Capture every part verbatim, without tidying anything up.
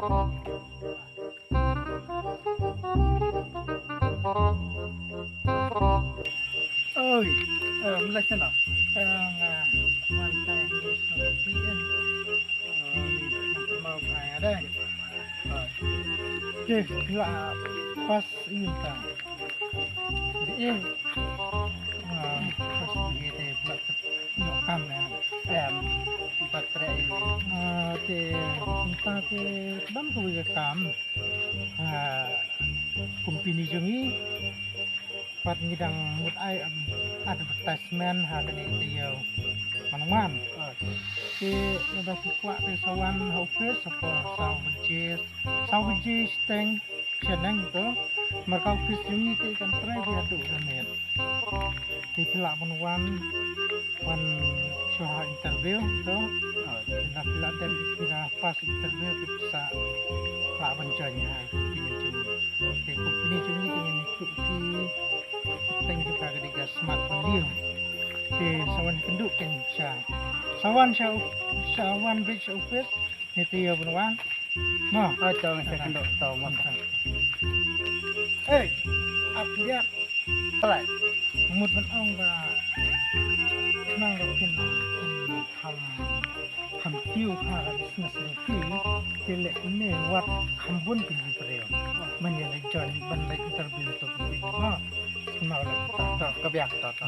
Oi, eh, mlai sana. Eh, nga wan tai ni so ti eh. Eh, mau kai ada. Eh, ke la pas inta. Eh, ah, pas ni te la ïoh kam eh. Em, batre. Ah, te inta te dam ko kam. Ha company jong ngi pat ngi dang mut ai, um, advertisement ha kane ka taïew man wan. Te lada phi kwah te sa wan ha office ha por saw baje, saw baje shiteng shaneng to. Marka office jong ngi te kan trai phi haduh da miet. Te phi lah ban wan, wan shuwa ha interview to. Lada phi lah dep, phi lah pass interview te phi sa lah ban join ha company jong ngi. Te company jong ngi te ngin equip phi teng jong ka, ka dei ka Smart Value. Te sa wan kynduh kein sha, sa wan sha, sa wan beit sha office. Ni te ïa ban wan. Mo. Oh, to, ngin sa kynduh, to, mo. Hey, ap liat. Palai. Mut ban ong ba nang ba phin, phin kham, kham kiew ha business jong phi, te leh kumne, wat kham bun phi ki briew ban ïa leit join, ban leit interview to phi. Ha. Sngewbha leh to. To, ka biang to, to.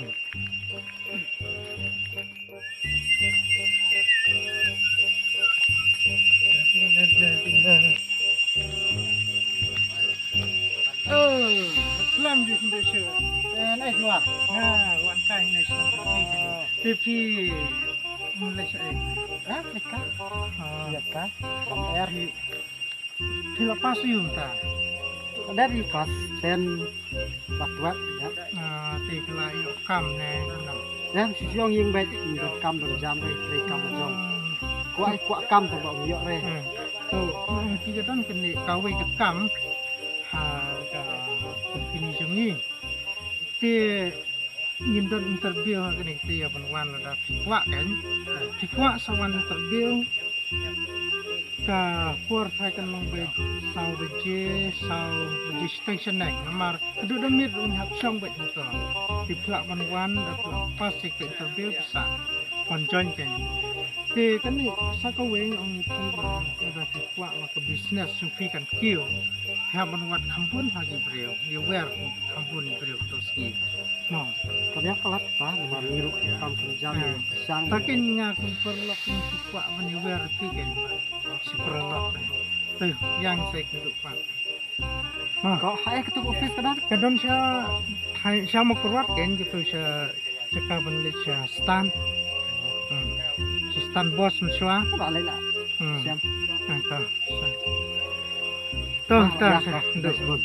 Oh, slam di sendiri sih. Eh, naik luar. Nah, wan kai naik sendiri. T V. Mulai saya. Ah, mereka. Ah. Iya kah? Bang R. Phi la pass ïa u mynta? Dep ïa pass ten bad wat, ya. Ah, te phi la ïoh kam ne, no? Ya, shu shong ïing beit, don kam don jam re, trei kam jong. Hmm. Kwah, kwah kam tang ba ym ïoh re. Hmm. To, hmm, ki ka don kane kawei ka kam ha ka company jong ngi. Te ngin don interview ha kane ka taïew ban wan, lada phi kwah kan. Phi kwah sa wan interview. Ka por thai kan long beit saw baje, saw baje shiteng shaneng. Namar haduh da miet ruh ngi hap shong beit hangto. Te phi lah ban wan, da phi lah pass ïa ka interview phi sa wan join kein. Te kane sa kawei ong ïa phi ba lada phi kwah ba ka business jong phi kan kiew, phi hap ban wad kham bun ha ki briew, ïa wer kham bun briew to sngi. Mo. Ka biang palat ta, namar ngi ruh kam kam jam. Hmm. Shang. Ta kein nga kum paralok ngi shu kwah ban ïa wer ïa phi kein. Shu paralok. Te ïa ngi sa ïakynduh pat. Ha. Ko ha eh katu office ka don? Ka don sha, sha Mawkyrwat kein, katu sha jaka ban leit sha stand. Hmm. Sha stand bus mynshuwa. Ba leit lah. Hmm. Siang. Ha, ta. To, to, to.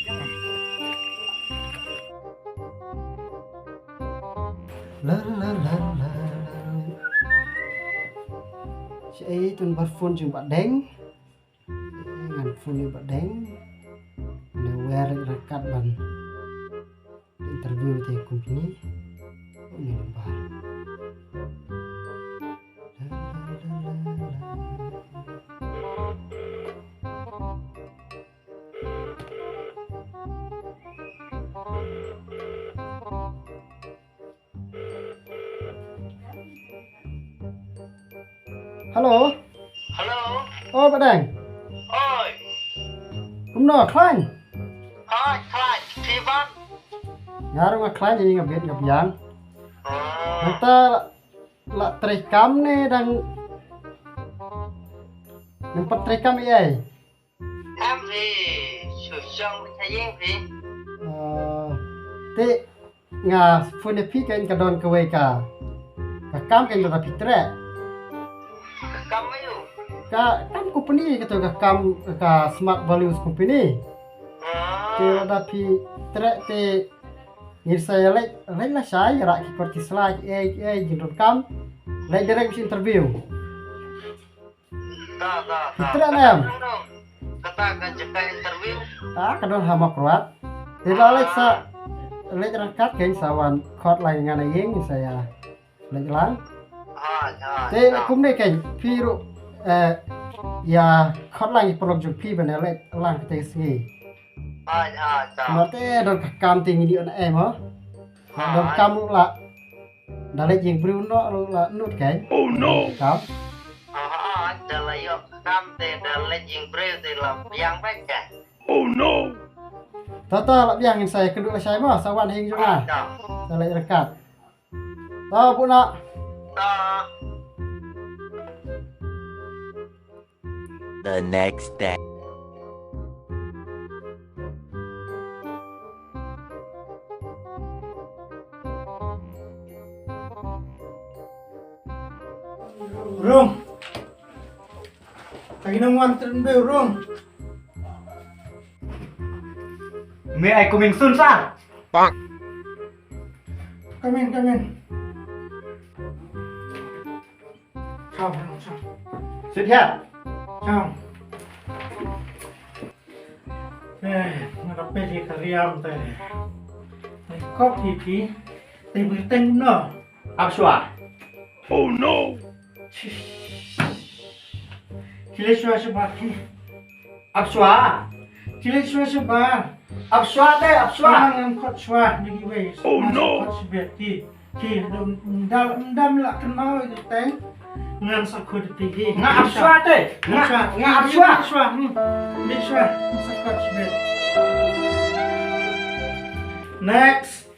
La, la, la, la, la. Shaei tun bar phone jong Bah Deng. Ngan phone ïa Bah Deng. Ngan wer ïa ka kat ban interview te company. Uni number. Hello. Hello. Oh, Bah Deng. Oi. Kumno, khlaiñ? Oi, khlaiñ. Phi ban? Nga ruh nga khlaiñ, ïa nga bit nga biang. Oh. Nangta la, la trei kam ne dang, nang pat trei kam ïa ei? Em phi, shu shong beit ha ïing phi. Ah, te nga phone ïa phi kein ka don kawei ka, ka kam kein lada phi treh. Ka kam aiu? Ka kam company, kato ka kam ka Smart Values Company. Ah. Te lada phi treh te ngin sa ïa leit, leit lashai, rah ki kot ki sla, ki ei ki ei, jingdonkam. Leit direct sha interview. Ka, ka, ka. Treh ne em? Kata ka jaka interview. Ah, ka don ha Mawkyrwat. Te la leit sa, leit ryngkat kein sa wan khot lang ïa nga na ïing sa ïa leit lang. Ah, ah, te la kumne kein phi ruh Eh, ïa khot lang ïa paralok jong phi ban ïaleit lang katei ka sngi. Hooid, hooid, to. Namar te don ka kam te ngin ïoh na em, ho. Hooid. Don kam ruh la. Da leit ïing briew noh ruh la nud kein. Oh no. Kam. Hooid, da la ïoh kam te da leit ïing briew te la biang beit kein. Oh no. To to, la biang, ngin sa ïakynduh lashai mo, sa wan ha ïing jong nga. Hooid, to. Sa leit ryngkat. To, bun noh. To. The next day. Rung. Lagi nang wan tren be, Rung. May I coming soon, sir? Come in, come in. Come, come, come. Sit here. Come. Eh, nga da peli ka riam te. Ni kop hi phi. Te bi teng no. Ap shwa. Oh no. Ki leit shwa shwa phi. Ap shwa. Ki leit shwa shwa. Ap shwa te, ap shwa. Ngan khot shwa ni ki wei. Oh no. Khot shwa ki. Ki dum dam dam la kynmaw ïa ka teng. Ngan sa khot ïa phi. Nga ap shwa te. Nga, nga ap shwa. Ap shwa. Hmm. Ap shwa. Ngan sa khot shwa. Next.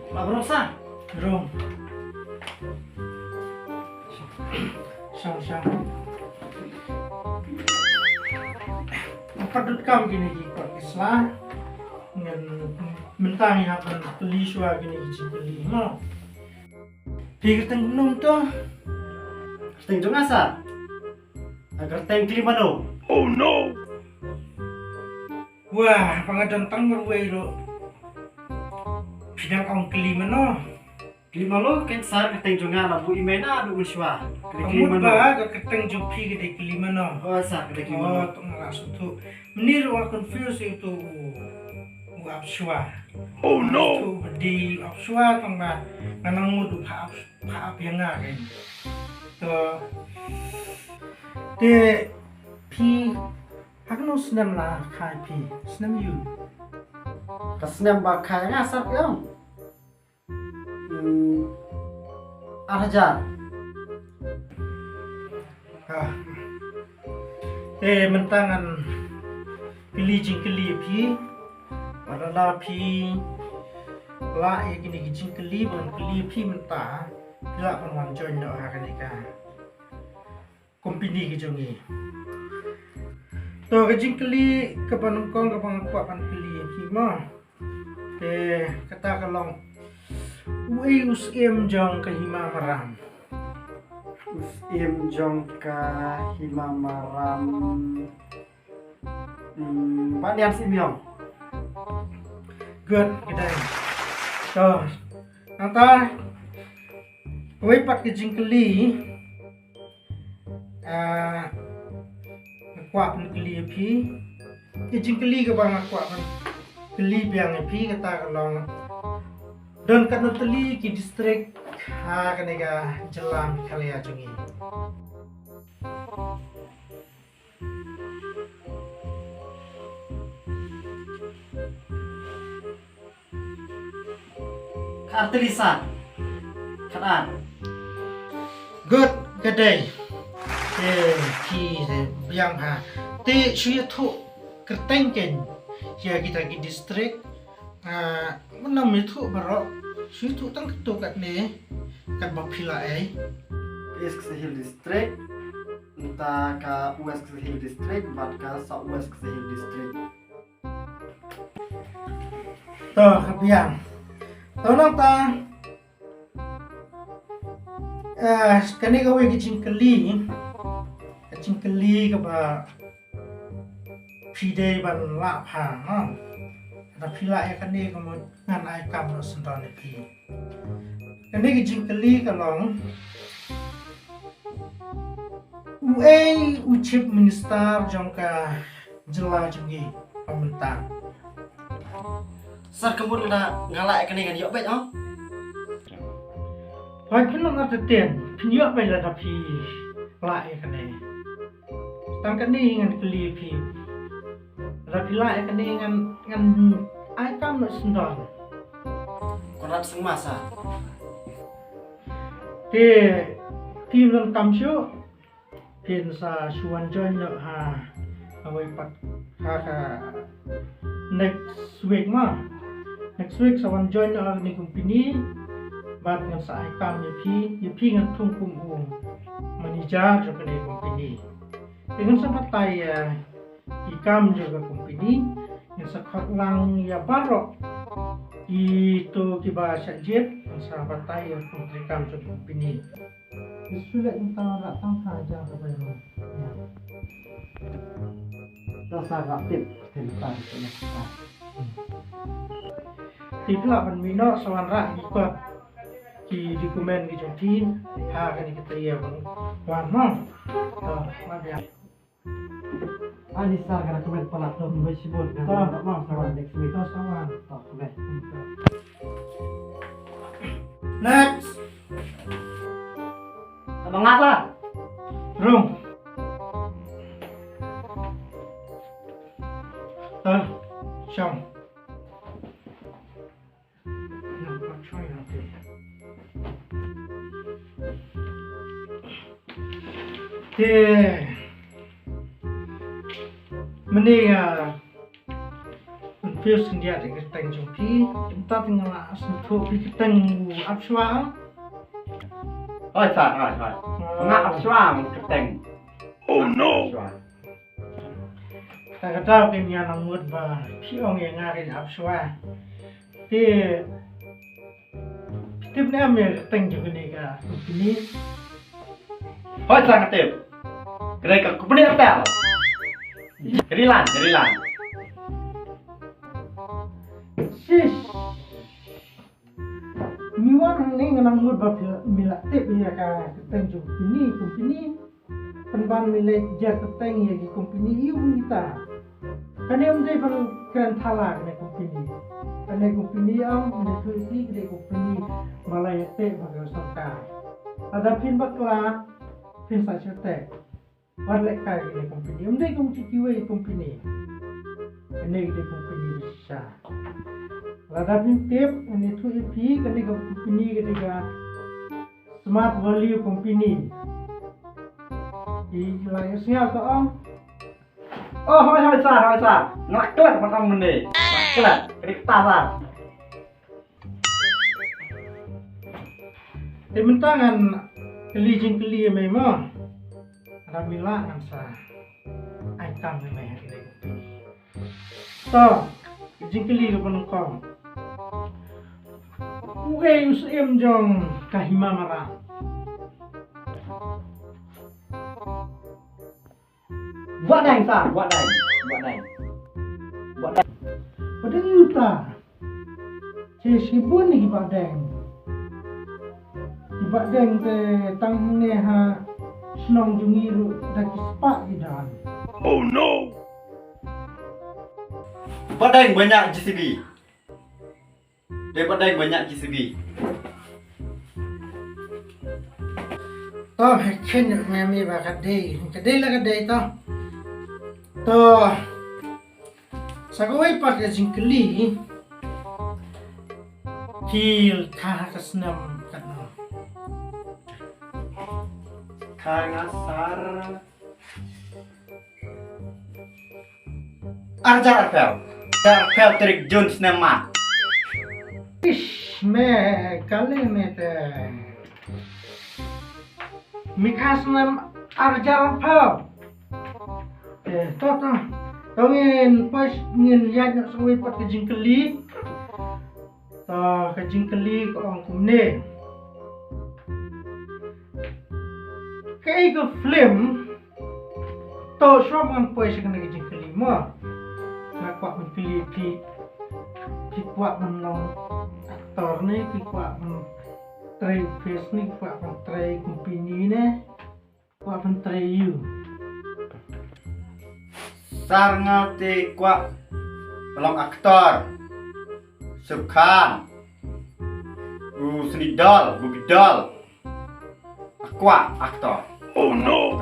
Ba brok sa. Rung. Shang, shang. Nga pat dut kam kine ki kot ki sla. Ngan mynta ngi hap ban plie shwa kine ki jingplie mo. Phi kyrteng kumno to? Kyrteng jong nga sa. Nga kyrteng Klimano. Oh no. Wah, ba nga don tang marwei ruh. Phi dang ong Klimano. Klimano, ken sir, kyrteng jong nga la buh email na, buh mynshuwa. Ka dei Klimano. Ba ka kyrteng jong phi ka dei Klimano. Oh, sir, ka dei Klimano. Oh, to nga la sngewthuh. Mynne ruh nga confuse ïa uto u, u ap shuwa. Oh no. Uto u ba dei ap shuwa tang ba nga nang mut u pha ap, pha ap ïa nga kein. To. Te phi Ha kano snem la kha ïa phi? Snem ïu. Ka snem ba kha ïa nga sar phi ong. Hmm, ar hajar. Ah. Te mynta ngan kylli jingkylli ïa phi. Wat la phi lah ïa kine ki jingkylli ban kylli ïa phi mynta. Phi lah ban wan join noh ha kane ka company ka jong ngi. To ka jingkylli kaba nyngkong kaba nga kwah ban kylli ïa phi mo. Te kata ka long uei u syiem jong ka hima maram. U syiem jong ka hima maram. Hmm, Bah Niang Syiem Iong. Good, ka dei. To. Nangta kawei pat ka jingkylli. Ah, nga kwah ban kylli ïa phi. Ka jingkylli kaba nga kwah ban kylli biang ïa phi kata ka long. Don katno tylli ki district ha kane ka jylla Meghalaya jong ngi. Ka artylli san. Khatar. Good, ka dei. Te phi biang ha. Te shu ïathuh kyrteng kein ïa kita ki district. Ah, mynta ym ïathuh baroh. Shu ïathuh tang katto katne. Katba phi la ei. East Khasi Hills District. Nangta ka West Khasi Hills District bad ka South West Khasi Hills District. To, ka biang. To nangta, eh, kane kawei ka jingkylli, ka jingkylli kaba phi dei ban lah pha, no? Lada phi lah ïa kane ka mut ngan ai kam noh syndon ïa phi. Kane ka jingkylli ka long, uei u Chief Minister jong ka jylla jong ngi ba mynta? Sir, ka mut lada nga lah ïa kane ngan ïoh beit, oh? Hooid, phin long artatien, phin ïoh beit lada phi Pla ïa kane. Tang kane ngan kylli phi. Lada phi lah ïa kane ngan, ngan ai kam noh sendon. Kyrap sngewma sa. Te, phi ym don kam shuh. Phin sa shu wan join noh ha, ha wei pat ha ka next week ma. Next week sa wan join noh ha kane company. Bad ngan sa ai kam ïa phi, ïa phi ngan thung kum u manager jong kane company. Te ngan sa batai ïa ki kam jong ka company, ngan sa khot lang ïa baroh kito kiba shah jied, ngan sa batai ïa ki kam jong ka company. Ngi shu leh mynta la tang ka hajar ka bairo. Ïa. Ta sa ka tip, tip ta, tip ta. Tip la ban mih noh sa wanrah ki kot, ki document ki jong phi ha kane ka taïew ban wan mo. To, ma biang. Ani sa ka document palat to, mbai shibun ka. To, ma sa wan next week. To, sa wan. To, okay. Next. Abang Asa. Rung. Tah, shong. Te. Mane nga confuse khyndiat ïa ka kyrteng jong phi. Mynta te nga la sngewthuh phi kyrteng u ap shuwa. Hoi sir, hoi, hoi. Ah. Nga ap shuwa kyrteng. Oh no. Ap shuwa. Ta ka daw kane nga nang mut ba phi ong ïa nga ka ap shuwa. Te Tip ne em ïa ka kyrteng jong kane ka company? Hoi sa nga tip. Kane ka company Airtel. Jari lan, jari lan. Shish. Mi wan hangne nga nang mut ba phi la, mi la tip ïa ka kyrteng jong company, company. Pynban mi leit jer kyrteng ïa ki company ïa u kita. Kane ym dei ban kren thala kane company. Kane company ym dei, tu ïa ki dei company ba la ïateh bad ka sorkar. Lada phin bakla phin sa shu teh. Wat lehkai kane company. Ym dei kum ki kiwei company. Kane dei company ba shisha. Lada phin tip, kane tu ïa phi, kane ka company ka dei ka Smart Value Company. Ki la ïohsngew ka ong. Oh, hoi, hoi, sir, hoi, sir. Nga la klet ban ong mynne. Nga la klet. Ka dei kata, sir. Te mynta ngan kylli jingkylli ïa me mo. Lada mi lah ngan sa ai kam ïa me ha kane ka company. To, jingkylli kaba nyngkong. Uei u syiem jong ka Hima Maram? Bah Deng sir, Bah Deng, Bah Deng. Bah Deng. Bah Deng ïa uta. Te shibun ki Bah Deng. Ki Bah Deng te tang hangne ha shnong jong ngi ruh da ki spah ki don. Oh no. Bah Deng ba ñiah J C B. Dei Bah Deng ba ñiah J C B. To, me khein me mi ba ka dei, ka dei la ka dei to. To, sa kawei pat ka jingkylli. Phi kha ha ka snem katno? Kha nga sir. Arhajar arphew. Arhajar arphew tarik Jun snem ma. Ish, me kali me te. Mi kha snem arhajar arphew. Eh, to, to. To ngin poi, ngin ïaid noh sa kawei pat ka jingkylli. To, ka jingkylli ka ong kumne. Kaei ka film? To, shuwa ngan poi sha kane ka jingkylli mo. Nga kwah ban kylli phi. Phi kwah ban long actor ne, phi kwah ban trei office ne, phi kwah ban trei company ne? Kwah ban trei ïa u. Sir nga te kwah long actor. Shah Rukh Khan. U Sunny Deol, Bobby Deol. Kwah actor. Oh no!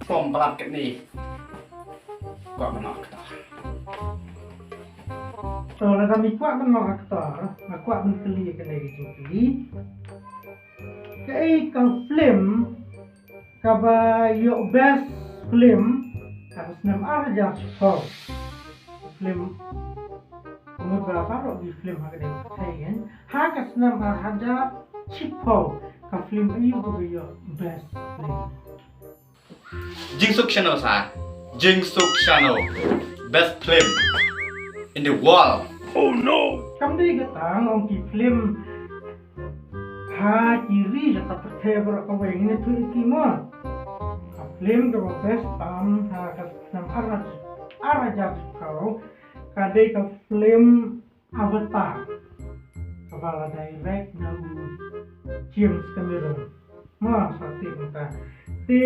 Pom palat katne. Kwah ban long actor. To, lada me kwah ban long actor, nga kwah ban kylli kane ka jingkylli. Kaei ka film kaba ïoh best film ha ka snem ar hajar shiphew? Film, ka mut ba baroh ki film ha kane ka pyrthei, ha ka snem ar hajar shiphew, ka film aïu kaba ïoh best film? Jingsuk Shano sir. Jingsuk Shano. Best film in the world. Oh no! Kam dei kata, nga ong ki film ha ki ri jong ka pyrthei baroh kawei, ngin ïathuh ïa ki mo. Ka film kaba best tam ha ka snem ar, ar hajar shiphew, ka dei ka film Avatar, kaba la direct da u James Cameron. Ma, sa tip mynta. Te,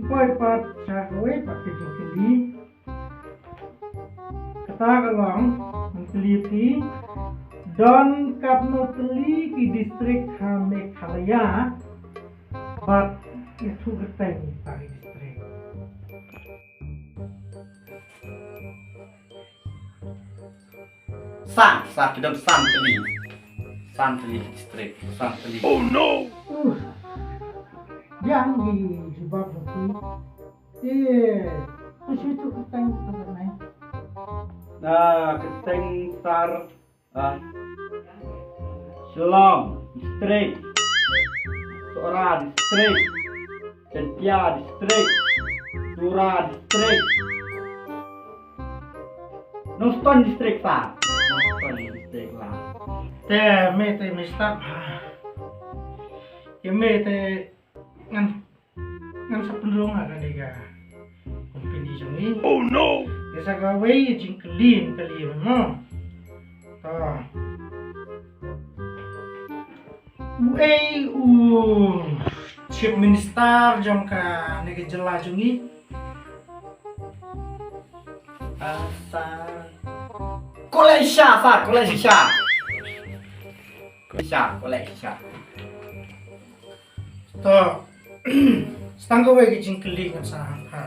poi pat sha kawei pat ka jingkylli. Kata ka long, ngan kylli phi, don katno tylli ki district ha Meghalaya, bad ïathuh kyrteng kita ki district. San, san, ki don san tylli. San tylli district, san tylli. Oh no! Uh. Biang ki jubab jong ki. Eh, to shu ïathuh kyrteng, kyrteng. Ah, kyrteng sir, ah, Shillong district, Sohra district, Jaintia district, Tura district. Nongstoiñ district sir. Nongstoiñ district la. Te me te me stad ha. Ïa me te ngan, ngan sa pynrung ha kane ka company jong ngi. Oh no! Te sa kawei jingkylli, kylli mo. To. Uei u Chief Minister jong kane ka jylla jong ngi? Ah, sir. Kolek Shah, sir, Kolek Shah. Kolek Shah, Kolek Shah. To, sa tang kawei ka jingkylli ngan sa hap ha.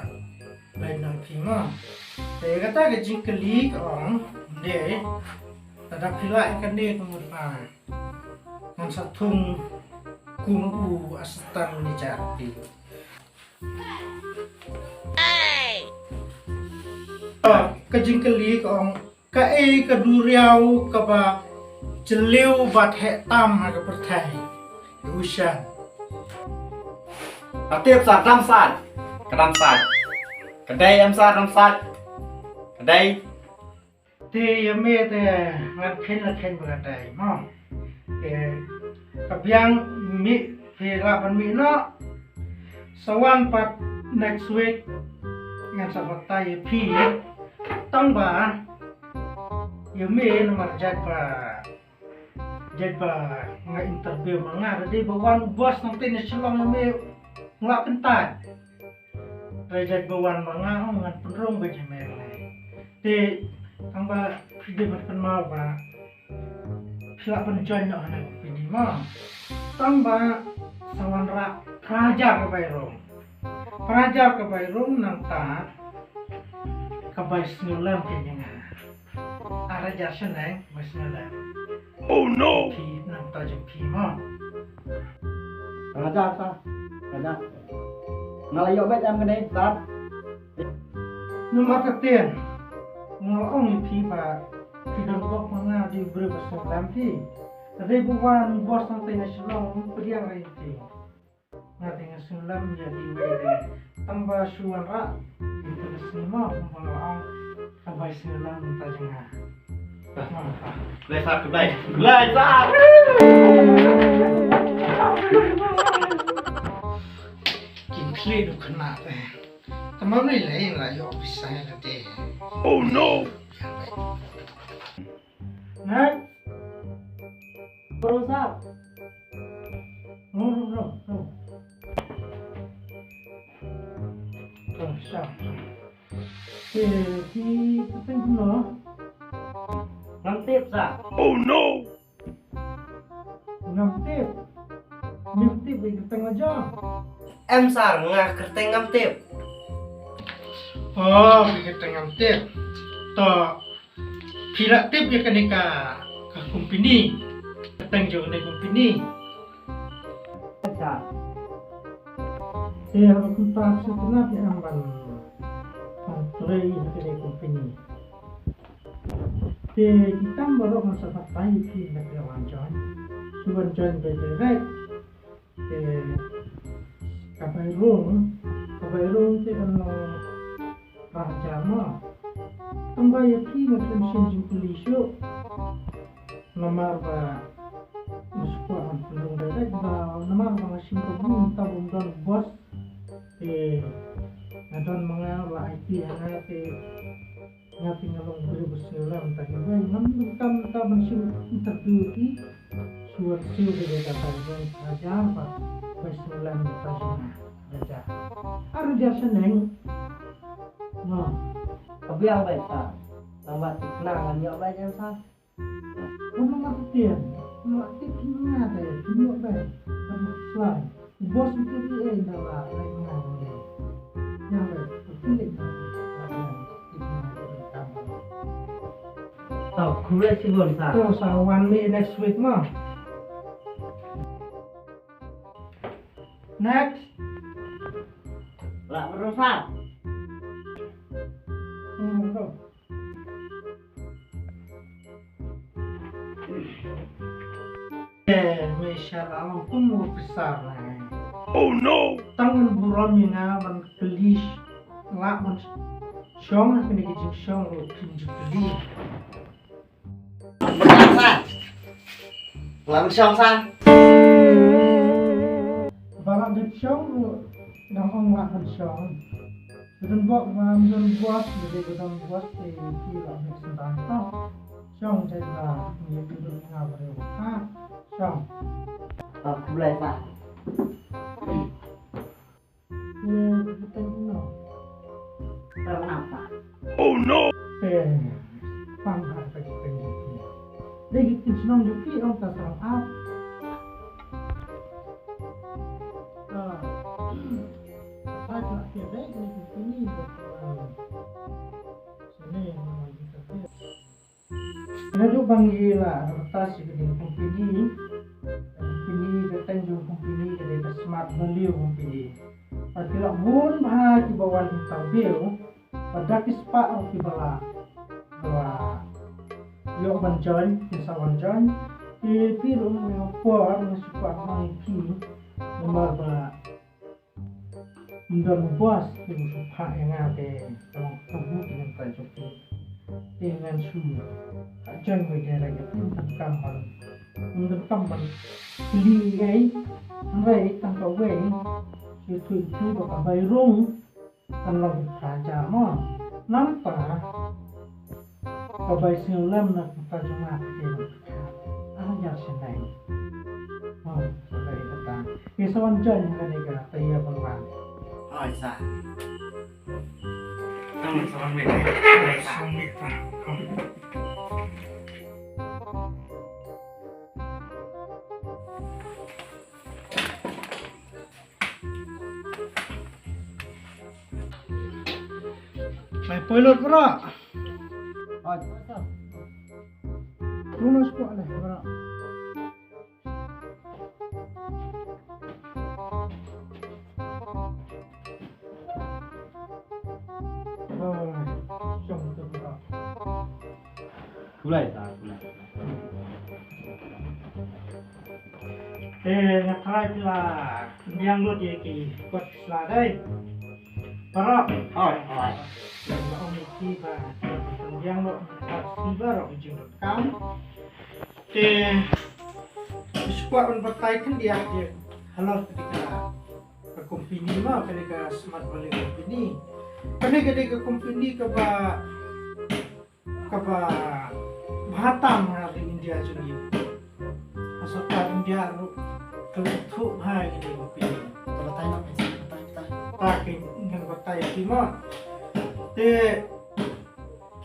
Lai na phi mo. Te kata ka jingkylli ka ong, de. Lada phi lah ïa kane ka mut ba ngan sa thung kum u assistant manager phi. Ah, ka jingkylli ka ong, kaei ka duriaw kaba jylliew bad heh tam ha ka pyrthei? Ocean. Ka tip sir, dam sir. Ka dam sir. Ka dei em sir, dam sir. Ka dei. Te ïa me te ngan kheiñ la kheiñ ba ka dei mo. Te ka biang mih, phi lah ban mih noh. Sa wan pat next week ngan sa batai ïa phi. Tang ba ïa me namar jait ba, jait ba nga interview ma nga, da dei ba wan u boss nangtei na Shillong ïa me, nga lah kyntait. Hynrei jait ba wan ma nga, oh, ngan pynrung beit ïa me. Te tang ba phi dei ban kynmaw ba phi lah ban join noh ha kane ka company mo. Tang ba sa wanrah phra hajar ka bai rung. Phra hajar ka bai rung, nangta ka bai sngewlem ka ïa nga. Ar hajar shilling, bai sngewlem. Oh no! Phi, nangta jong phi mo. Phra hajar sir. Phra hajar. Nga la ïoh beit em kane sir? Namar kata nga la ong ïa phi ba phi dang bok ma nga, dei u briew ba sngewlem phi. Hynrei ba wan u boss nangtei na Shillong, um pdiang re ïa phi. Nga te nga sngewlem ïa phi, tang ba shu wanrah ïa ka sngi mo, kumba nga la ong, ka bai sngewlem nangta jong nga. Khublei sir, khublei. Khublei sir. Kin khlieh u khynnah te. Tang ba mynne lei la ïoh pisa ïa lade. Oh no. Next. Bro sir. No, no, no, no. Oh, sir. Te phi kyrteng kumno? Ngam tip sir. Oh no. Ngam tip. Ngam Tip ïa ka kyrteng la jong. Em sir, nga kyrteng ngam tip. Oh, ka kyrteng ngam tip. To, phi la tip ïa kane ka, ka company. Kyrteng jong kane company. Sir. Te haba kumta shu kynat ïa em ban, ban trei ha kane company. Te ki kam baroh ngan sa batai ïa phi haba phi la wan join. Shu wan join direct. Te ka bai rung, ka bai rung te kan long phra hajar mo. Tang ba ïa phi nga khlem shim jingkylli shuh. Namar ba nga shu kwah ban pynrung direct ba namar ba nga shim kabu mynta bym don boss. Te nga don ma nga la aiti ha nga te nga te nga long briew ba sngewlem, ta ki bai ngam donkam mynta ban shim interview ki. Shu wan siew ki dei ka bai rung phra hajar bad bai sngewlem mynta jong nga. Ar hajar. Ar hajar shaneng. No. Ka biang bai sa. Nang ba tip nang ngan ïoh bai jam sa. Uno ma tip, uno ma tip ki nga te, ki ïoh bai. Kan slai. Boss mesti ki eh dah lah, lai nga dah. Yang bai, mesti lek dah. Tau, khublei shibun sa. Tau sa, wan mih next week mo. Next. Lah, baru sa. Hmm, tu. Eh, me shah la long kum u officer na. Oh no! Tang ngan burom ïa nga ban kylli, lah ban shong ha kane ka jingshong ruh phin ju kylli. Lah ban shong sa. Ba lah ban shong ruh dang ong lah ban shong. Ka don bok ba ym don boss, ba dei ka don boss te ki lah ban shong dang. Shong te ba ngi pynduh nga ba dei ba ka shong. Ah, khublei sa. Eh, ka teng no. Sarang apa? Oh no! Eh, pang ha ka teng jong ki. Dei ki teng shnong jong ki ong ka sarang ap. Ah. Ka sa ka la kyrteng dei ki teng ni ba ka. Sene ma ki teng. Naduh ba ngi la advertise ïa kane ka company, ka company, ka kyrteng jong ka company ka dei ka Smart Value Company. Bad ki la bun bha kiba wan interview, bad da ki spah ruh kiba la, kiba la ïoh ban join, kin sa wan join. Te phi ruh mynne ka por nga shu kwah ban ong ïa phi, namar ba ym don u boss te u shu phah ïa nga te ka long ka kabu te ngan phah jong phi. Te ngan shu phah jong wei direct ïa phi, ym donkam ban, ym donkam ban kylli ei. Hynrei tang kawei shu ïathuh ïa phi ba ka bai rung kan long phra hajar mo. Nangta ka bai sngewlem na ka jong nga ka dei ban pyrkhat ar hajar shaneng. Mo, ka dei kata. Ngi sa wan join ha kane ka taïew ban wan. Hooid sir. Tang sa wan mih. Sa wan mih. Mai poi lut bro. Ai. Terus kok leh bro. Ai, jom tu bro. Kulai sa, kulai. Eh, nga tharai phi la pynbiang lut ïa ki kot sla dei. Parap. Hooid, hooid. Nga ong ïa ki ba pynbiang lut, nga tharai phi baroh ki jingdonkam. Te shu kwah ban batai khyndiat ïa halor kane ka, ka company ma, kane ka Smart Value Company. Kane ka dei ka company kaba kaba bha tam ha ri India jong ngi. Ha sorkar India ruh ka la ithuh bha ïa kane ka company. Batai na, batai, batai. Ta ki ngan batai ïa ki mo. Te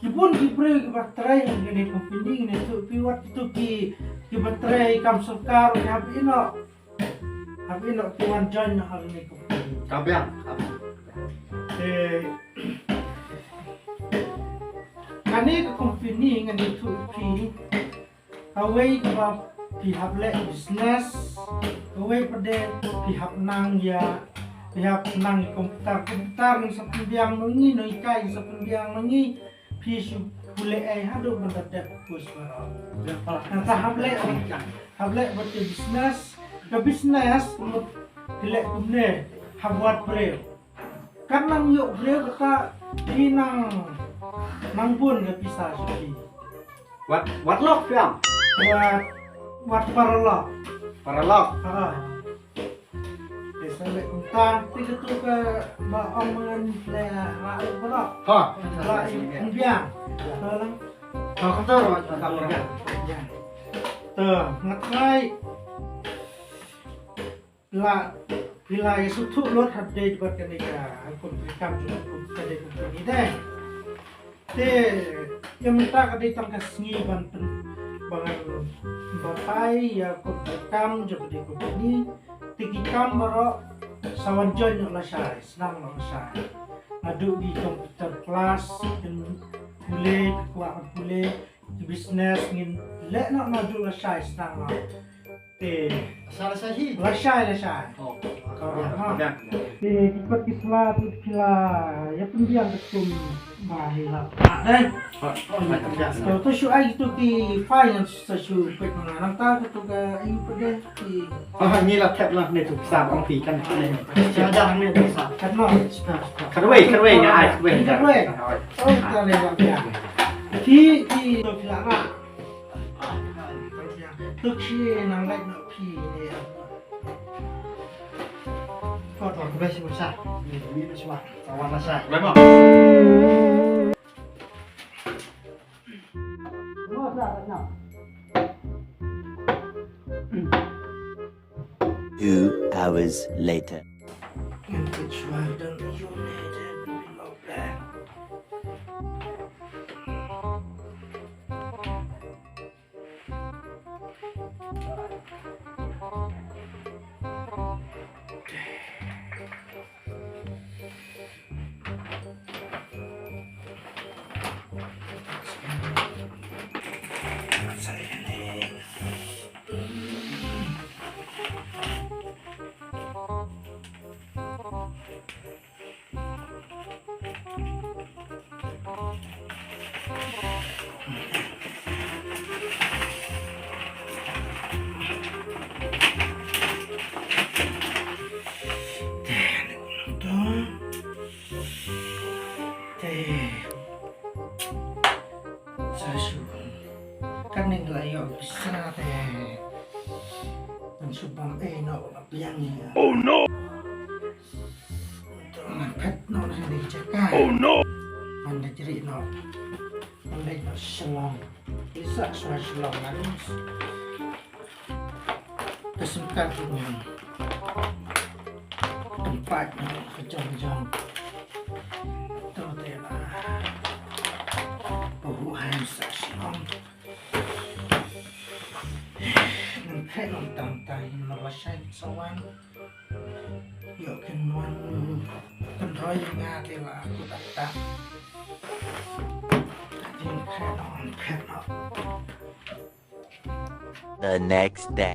ki bun ki briew kiba trei ha kane ka company, ngan ïathuh phi wat kito ki, kiba trei kam sorkar ki hap ïehnoh. Hap ïeh noh phi wan join noh ha kane ka company. Ka biang, ka biang. Te kane ka company ngan ïathuh ïa phi. Kawei kaba phi hap leh business, kawei pat de phi hap nang ïa, phi hap nang ïa computer, computer ngan sa pynbiang ma ngi, nonghikai ngan sa pynbiang ma ngi, phi shu pule ei haduh ban da dep course baroh. Nangta hap leh, hap leh bad ïa business, ka business mut phi leh kumne, hap wad briew. Kan nang ïoh briew kata phi nang, nang bun ka pisa sha phi. Wat, wat lok phi ong? Wat, wat paralok. Paralok. Ha. Te sa leh kumta, te katu kaba ong ngan leh ha paralok. Ha. Ba i biang. Ha lang. Ha, kumta, wat paralok. Te ngat ngai. La, phi la ïa sngewthuh lut ha dei bad kane ka kum treikam jong ka dei kum kane dei. Te ïa mynta ka dei tang ka sngi ban pyn, ba ngan batai ïa kum treikam jong ka dei kum kane. Te ki kam baroh sa wan join noh lashai, sdang noh lashai. Naduh ki computer class, kin pule, kwah pule, business ngin leh noh naduh lashai, sdang noh. Te. Lashai, lashai hi. Lashai, lashai. Oh. Ka, ha. Te ki kot ki sla tu phi la ïa pynbiang ka kum ba hi la. Ah, dei. Oh, ïa pynbiang. To, to shu ai tu ki file ngan sa shu peit ma nga. Nangta katu ka ïu pynbiang ki. Ah, ngi la thep lah ne tu sa ong phi kan ne. Sa dah ne tu sa. Kan no. Kharwei, kharwei nga ai kharwei. Kharwei. Oh, ta le la phi. Ki, ki tu phi la ra. Tuk shi nang leit noh phi ne. Ko to ko bes musa. Ni ni musa. Sawan masa. Lema. Two hours later. Te. Sa shu. Kan ning la ïoh pisa te. Ngan shu bam ei noh la biang ïa. Oh no. Ngan phet noh na kane ka jaka. Oh no. Ngan da jrih noh. Ngan leit noh Shillong. Pisa shuwa Shillong ngan. Ka sngewthuh ruh ngan pynpait noh ka jong ka jong. To te la. Ba hu hai sa shnong. Ngan phet noh tang tang, ngan lashai sa wan. Ïoh kin wan pynroi ïa nga te la kut atta. Ngan phet noh, ngan phet noh. The next day.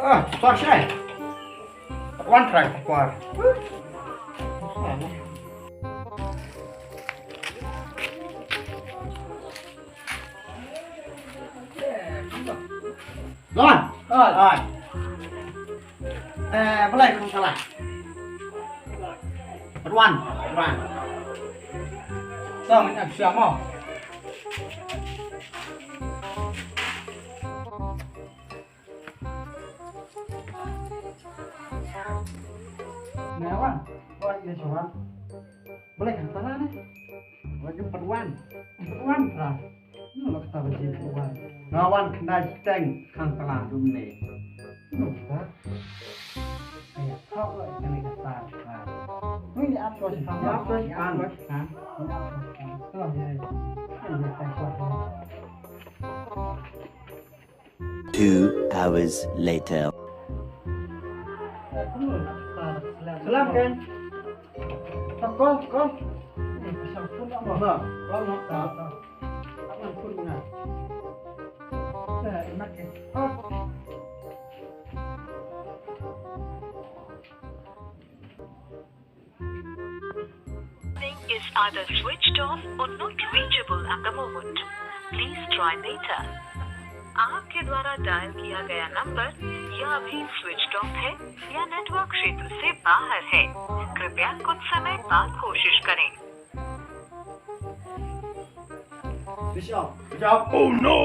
Ah, wan trai kwar. Don. Oi. Oi. Eh, balei kong salah? Wan, wan. Tong ina siamo. Ne wan. Wan ne wan. Balei kan tala ne? Wan jumpa wan. Wan pra. Nolo kata ba jin wan. Nga wan khyndai jiteng khang tala dum ne. Nolo kata. Aya thok lo kane kata. Two hours later. Salam kan. Call, call. Call, call. Is either switched off or not reachable at the moment. Please try later. आपके द्वारा डायल किया गया नंबर या अभी स्विच ऑफ है या नेटवर्क क्षेत्र से बाहर है। कृपया कुछ समय बाद कोशिश करें। Switch off. Switch off. Oh no!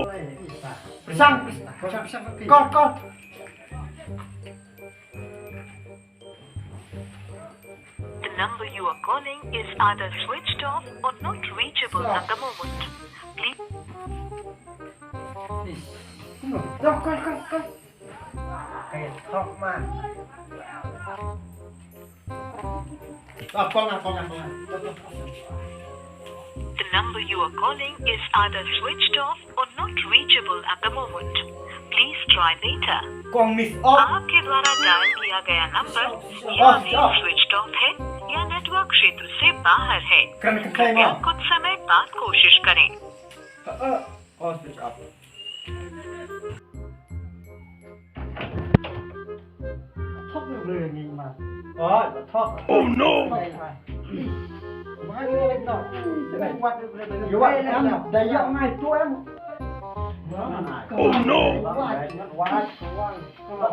Pisang, pisang, pisang, pisang. Call, call. The number you are calling is either switched off or not reachable at the moment. Please. Call, call, call, call. Kaya talk man. Ah, call nga, call nga, call nga. The number you are calling is either switched off or not reachable at the moment. Please try later. Kong miss off. आपके द्वारा डायल किया गया नंबर या अभी स्विच ऑफ है या नेटवर्क क्षेत्र से बाहर है। Kren kren कृपया ma. कुछ समय बाद कोशिश करें। Uh, uh. Oh, switch off. Thok ni boleh ni ma. Oh, thok. Oh no. Mai ni lek no. Lek wat ni boleh. Yo wat am da yo ngai tu em. Oh no. Wat wat wat.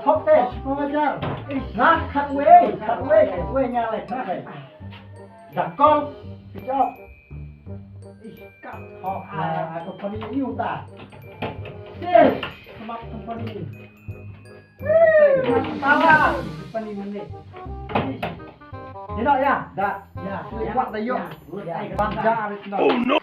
Thok te. Ko ajar. Nak khat wei, khat wei, khat wei nya lek khat wei. Da call. Switch off. Ih, ka thok, ah, company ni uta. Yes, smart company. Tawa company mane. Ih. Ni no ya, da. Ya, ya. Kuat da yo. Ya. Bang ja. Oh no.